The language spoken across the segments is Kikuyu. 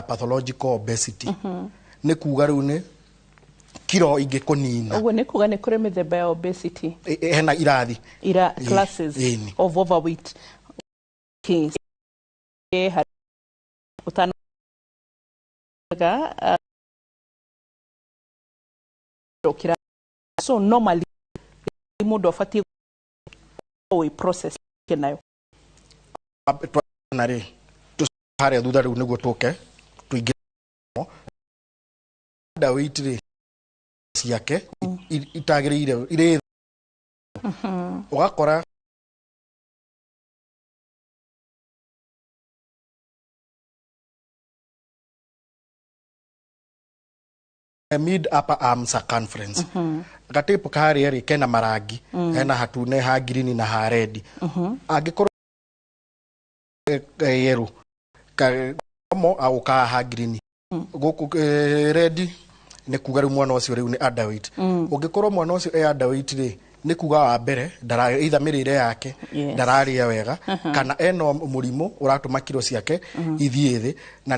Pathological obesity nĩ kuga rĩu nĩ kiro ingĩkũnina. Ũguo nĩ kuga nĩ kũrĩ mĩthemba ya obesity. Hena irathi. Ira classes Ĩni. of overweight. Okay. Ũtano ũkĩra, so normally mũndũ abatiĩ wĩ process nayo. Na rĩ harĩa thutha rĩu nĩguo tũke tũingĩ underweight rĩ ciake itagĩrĩire irĩ ũgakora mid upper arm circumference, gatĩpũ karĩa rĩ kena marangi, hena hatune, ha green na ha red. Angĩkorwo yellow mo agũkaga ha green, gũkũ red nĩ kuga rĩu mwana ũcio rĩu nĩ underweight. Ũngĩkorwo mwana ũcio e underweight rĩ, nĩ kuga wa mbere ndara either mĩrĩre yake ndararĩa wega, kana ena mũrimũ ũratũma kiro ciake ithiĩ thĩ, na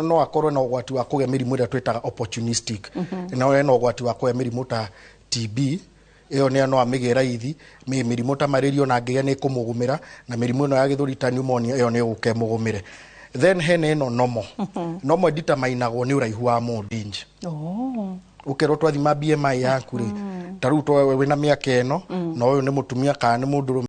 no akorwo na ũgwati wa kũgĩa mĩrimũ ĩrĩa twĩtaga opportunistic. No ena ũgwati wa kũgĩa mĩrimũ ta TB, ĩyo nĩ no amĩgĩe raithi, mĩrimũ ta malaria ona angĩgĩa nĩ ĩkũmũgũmĩra, na mĩrimũ ĩno ya gĩthũri ta pneumonia ĩyo nĩ ĩgũka ĩmũgũmĩre. Then hena ĩno normal. Normal determinagwo nĩ ũraihu wa mũndũ inch. Ũkerwo twathima BMI yaku rĩ, ta rĩu wĩna mĩaka ĩno na ũyũ nĩ mũtumia kana nĩ mũndũrũme.